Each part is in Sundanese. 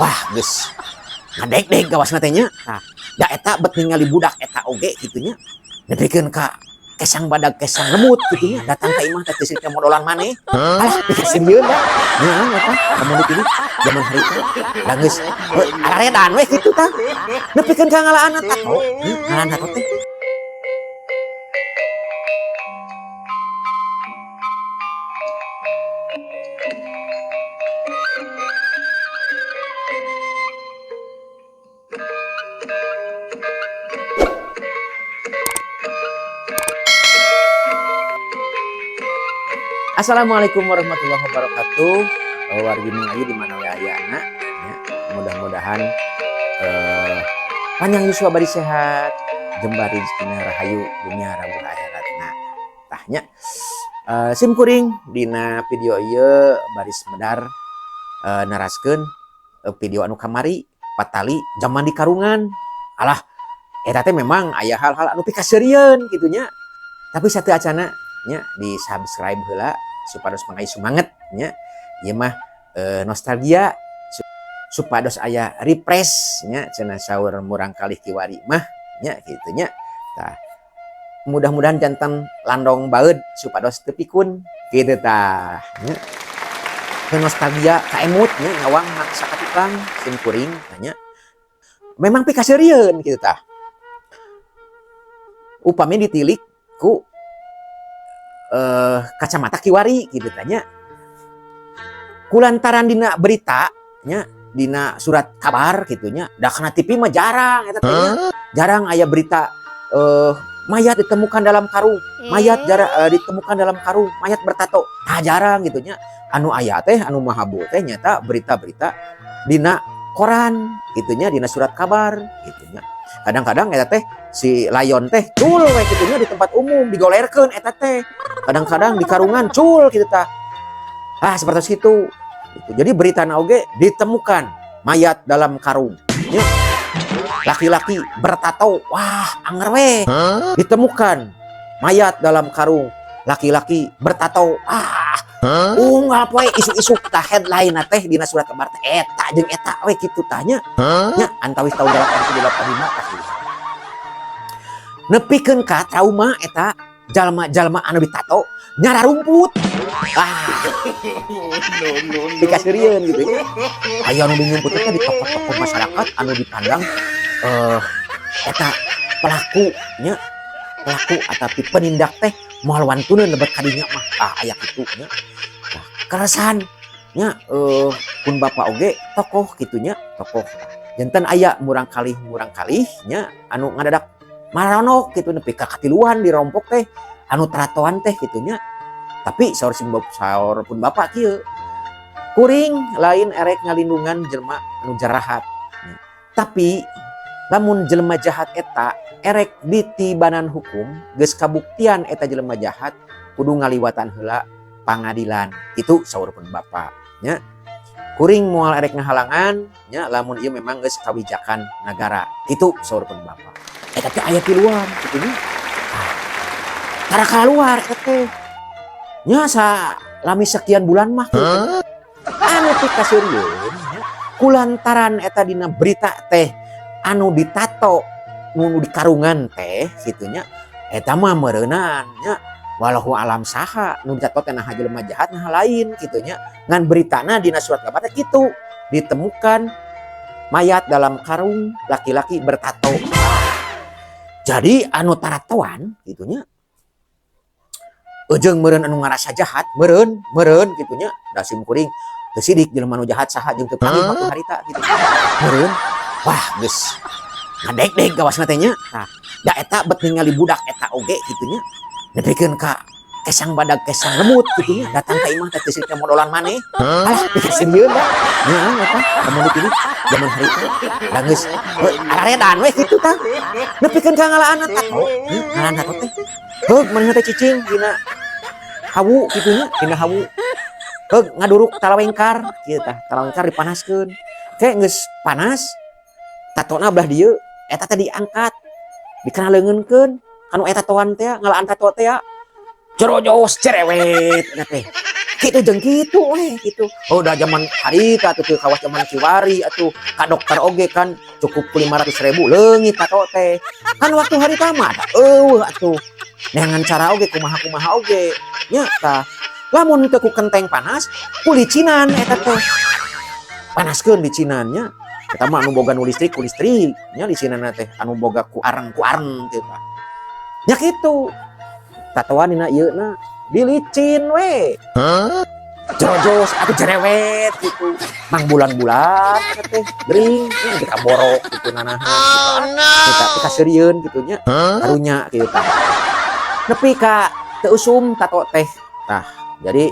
Wah, geus ngadeg-deg gawasna teh nya. Tah, da eta bet ningali budak eta oge kitu nya. Nepikeun ka kesang badag kesang lemut kitu nya, datang ka imah teh teu modolan maneh. Alah, pikaseurieun da. Nya eta lamun dipilih zaman harita. Da geus araredan we kitu tah. Nepikeun ka ngalaan tato, ngalaan tato teh. Assalamualaikum warahmatullahi wabarakatuh. Wargi Mengayu di mana we ayana ya. Mudah-mudahan panjang yuswa bari sehat, jembar rezekina, rahayu dunia rabu akhirat. Nah, tah nya. Sim kuring dina video ieu baris medar naraskeun video anu kamari patali zaman di karungan. Alah, eta teh memang aya hal-hal anu pikaseurieun kitu nya. Tapi satu acana nya di subscribe heula supados mangai semangat nya. Ieu mah nostalgia supados aya refresh nya, cenah saur murang kalih kiwari mah nya kitu nya. Tah, mudah-mudahan jantan landong baeud supados teu pikun kitu tah nya. Nostalgia kaemut nya ngawang mangsa ka tukang sim kuring nya. Memang pikaseurieun kitu tah. Upami ditilik ku kacamata kiwari kitu tah nya. Kulantaran dina berita nya, dina surat kabar kitu nya, da kana TV mah jarang eta teh nya. Jarang aya berita mayat ditemukan dalam karung, mayat ditemukan dalam karung, mayat bertato. Tah jarang gitu nya. Anu aya teh anu mahabu teh nyata berita-berita dina koran gitu nya, dina surat kabar gitu nya. Kadang-kadang eta teh si layon teh cul we kitu nya di tempat umum digolerkeun eta teh. Kadang-kadang di karungan cul kitu tah. Ah, seperti itu. Gitu. Jadi berita oge ditemukan mayat dalam karung. Ya. Laki-laki bertato, wah anger we. Ditemukan mayat dalam karung, laki-laki bertato, ah unggal poe isu-isu tah headline teh dina surat kabar teh eta jeung eta we kitu tah nya. Nya antawis tahun 87 85 tah kitu. Nepikeun ka trauma eta jalma-jalma anu ditato nyararumput. Ah. Dikaseurieun gitu ya. Aya anu nyumput teh di tokoh-tokoh masyarakat anu dipandang eta pelaku nya, pelaku ataupun penindak teh moal wantuneun lebet kadinya mah. Ah, aya kitu nya. Nah, keresan nya pun bapak oge tokoh kitu nya, tokoh. Janten aya murang kalih nya anu ngadadak maronok kitu nepi ka katiluan dirompok teh anu tratoan teh kitu nya. Tapi saur sing saur pun bapak kieu, kuring lain erek ngalindungan jelema anu jarahat. Tapi lamun jelema jahat eta erek ditibanan hukum, geus kabuktian eta jelema jahat kudu ngaliwatan heula pangadilan. Itu saur pun bapak nya. Kuring moal erek ngahalangan nya lamun ieu memang geus kawijakan nagara. Itu saur pun bapak. Eta teh aya tiluan kitu nya. Ah, tara kaluar eta teh. Nya salami sekian bulan mah gitu. Anu pikaseurieun nya kulantaran eta dina berita teh anu ditato nu di karungan teh kitu nya, eta mah meureunan nya walau alam saha nu ditato teh naha jelema jahat naha lain kitu nya, ngan beritana dina surat kabar teh kitu, ditemukan mayat dalam karung laki-laki bertato. Jadi anu taratoan kitu nya ejeng meureun anu ngarasa jahat meureun meureun kitu nya, da sim kuring teu sidik jelema nu jahat saha jeung teu panggih waktu harita kitu meureun. Wah, geus ngadeg-deg gawasna teh nya. Tah, da eta bet ningali budak eta oge kitu nya, nepikeun ka kesang badag kesang lemut kitu nya, datang ka imah teh teu modolan maneh. Alah, pikaseurieun da nya eta lamun dipilih zaman harita. Da geus araredan we kitu tah. Nepikeun ka ngalaan tato, ngalaan tato teh heug manehna teh cicing dina hawu kitu nya, dina hawu heug ngaduruk talawengkar kieu tah, talawengkar dipanaskeun ke geus panas tatona belah dieu eta teh diangkat dikena leungeunkeun kanu eta tatoan teh, ngalaan tato teh jerojos cerewet eta teh. Kitu jeung kitu we gitu. Oh, da zaman harita atuh, teu kawas zaman kiwari atuh, ka dokter oge kan cukup ku 500 ribu leungit tato teh. Kan waktu harita mah da euweuh atuh. Neangan cara oge kumaha-kumaha oge nya. Tah, lamun teu ku kenteng panas, ku licinan eta teh. Panaskeun licinan nya. Eta mah anu boga nu listrik ku listrik nya licinanna teh, anu boga ku areng ku areng kitu tah. Nya kitu. Tatoan dina ieu na dilicin we. Jerojos atau jerewet gitu. Mang bulan-bulan eta teh gering nya di kaborok gitu nanahan gitu. Kita kaseurieun gitu nya. Karunya kitu tah. Nepi ka teu usum tato teh. Tah, jadi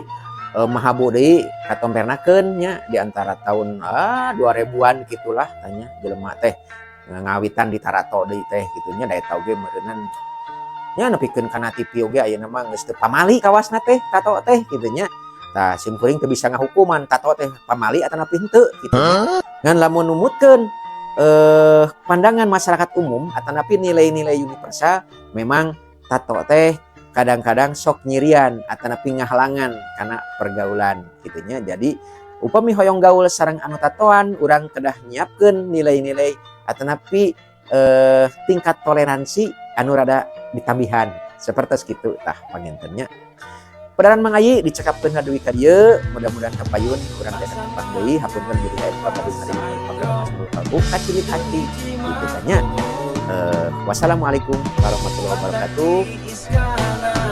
mahabu deui katompernakeun nya di antara tahun 2000-an gitulah tanya jelema teh ngawitan di tarato deui teh kitu nya. Da eta oge meureunnan nya nepikeun kana TV oge ayeuna mah geus teu pamali kawasna teh tato teh kitu nya. Tah, sim kuring teu bisa ngahukuman tato teh pamali atanapi henteu kitu nya. Ngan lamun numutkeun pandangan masyarakat umum atanapi nilai-nilai universal, memang tato teh kadang-kadang sok nyirian atanapi ngahalangan kana pergaulan kitu nya. Jadi upami hoyong gaul sareng anu tatoan, urang kedah nyiapkeun nilai-nilai atanapi tingkat toleransi anu rada ditambihan sapertos kitu. Tah, panginten nya pedaran Mang Ayi dicekapkeun dugi ka dieu, mudah-mudahan kapayun urang teh tepang deui. Hapunten bilih aya kalbu kacilik hati gitu nya. Wassalamualaikum warahmatullahi wabarakatuh.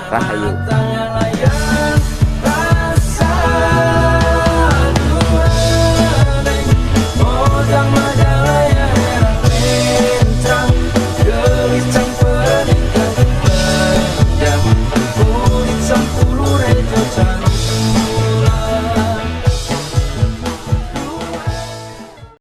Rahayu. Layang.